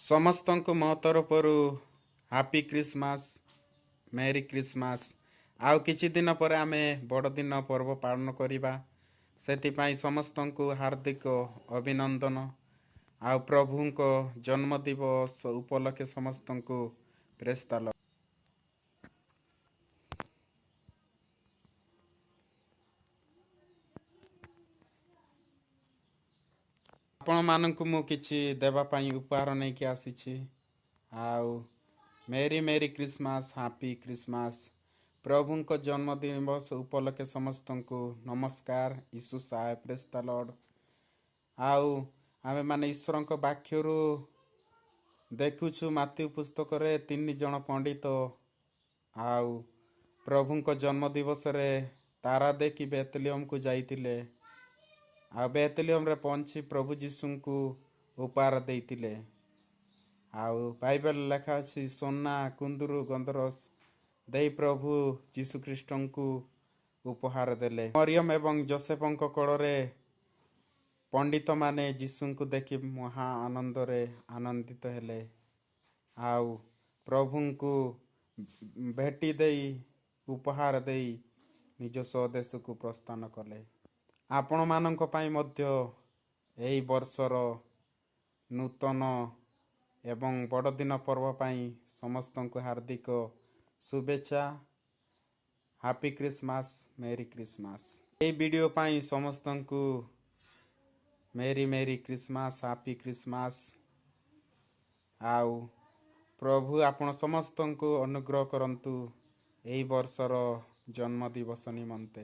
ସମସ୍ତଙ୍କୁ ମୋ ତରଫରୁ ହାପି ଖ୍ରୀଷ୍ଟମାସ, ମେରି ଖ୍ରୀଷ୍ଟମାସ। ଆଉ କିଛି ଦିନ ପରେ ଆମେ ବଡ଼ଦିନ ପର୍ବ ପାଳନ କରିବା, ସେଥିପାଇଁ ସମସ୍ତଙ୍କୁ ହାର୍ଦ୍ଦିକ ଅଭିନନ୍ଦନ। ଆଉ ପ୍ରଭୁଙ୍କ ଜନ୍ମ ଦିବସ ଉପଲକ୍ଷେ ସମସ୍ତଙ୍କୁ ପ୍ରେସ୍ତାଲ। ଆପଣମାନଙ୍କୁ ମୁଁ କିଛି ଦେବା ପାଇଁ ଉପହାର ନେଇକି ଆସିଛି। ଆଉ ମେରି ମେରି ଖ୍ରୀଷ୍ଟମାସ, ହାପି ଖ୍ରୀଷ୍ଟମାସ। ପ୍ରଭୁଙ୍କ ଜନ୍ମ ଦିବସ ଉପଲକ୍ଷେ ସମସ୍ତଙ୍କୁ ନମସ୍କାର। ଈଶୁ ସାହେବ, ପ୍ରେସ୍ତାଲଡ଼। ଆଉ ଆମେମାନେ ଈଶ୍ୱରଙ୍କ ବାକ୍ୟରୁ ଦେଖୁଛୁ, ମାଥ୍ୟୁ ପୁସ୍ତକରେ 3 ଜଣ ପଣ୍ଡିତ ଆଉ ପ୍ରଭୁଙ୍କ ଜନ୍ମ ଦିବସରେ ତାରା ଦେଖି ବେତଲିୟମକୁ ଯାଇଥିଲେ, ଆଉ ବେତଲିୟମରେ ପହଞ୍ଚି ପ୍ରଭୁ ଯୀଶୁଙ୍କୁ ଉପହାର ଦେଇଥିଲେ। ଆଉ ବାଇବେଲ ଲେଖା ଅଛି, ସୁନା, କୁନ୍ଦୁରୁ, ଗନ୍ଧରସ ଦେଇ ପ୍ରଭୁ ଯୀଶୁଖ୍ରୀଷ୍ଟଙ୍କୁ ଉପହାର ଦେଲେ। ମରିୟମ ଏବଂ ଜୋସେଫଙ୍କ କୋଳରେ ପଣ୍ଡିତମାନେ ଯୀଶୁଙ୍କୁ ଦେଖି ମହା ଆନନ୍ଦରେ ଆନନ୍ଦିତ ହେଲେ, ଆଉ ପ୍ରଭୁଙ୍କୁ ଭେଟି ଦେଇ ଉପହାର ଦେଇ ନିଜ ସ୍ୱଦେଶକୁ ପ୍ରସ୍ଥାନ କଲେ। ଆପଣମାନଙ୍କ ପାଇଁ ମଧ୍ୟ ଏହି ବର୍ଷର ନୂତନ ଏବଂ ବଡ଼ଦିନ ପର୍ବ ପାଇଁ ସମସ୍ତଙ୍କୁ ହାର୍ଦ୍ଦିକ ଶୁଭେଚ୍ଛା। ହାପି ଖ୍ରୀଷ୍ଟମାସ, ମେରି ଖ୍ରୀଷ୍ଟମାସ। ଏହି ଭିଡ଼ିଓ ପାଇଁ ସମସ୍ତଙ୍କୁ ମେରି ମେରି ଖ୍ରୀଷ୍ଟମାସ, ହାପି ଖ୍ରୀଷ୍ଟମାସ। ଆଉ ପ୍ରଭୁ ଆପଣ ସମସ୍ତଙ୍କୁ ଅନୁଗ୍ରହ କରନ୍ତୁ ଏହି ବର୍ଷର ଜନ୍ମ ଦିବସ ନିମନ୍ତେ।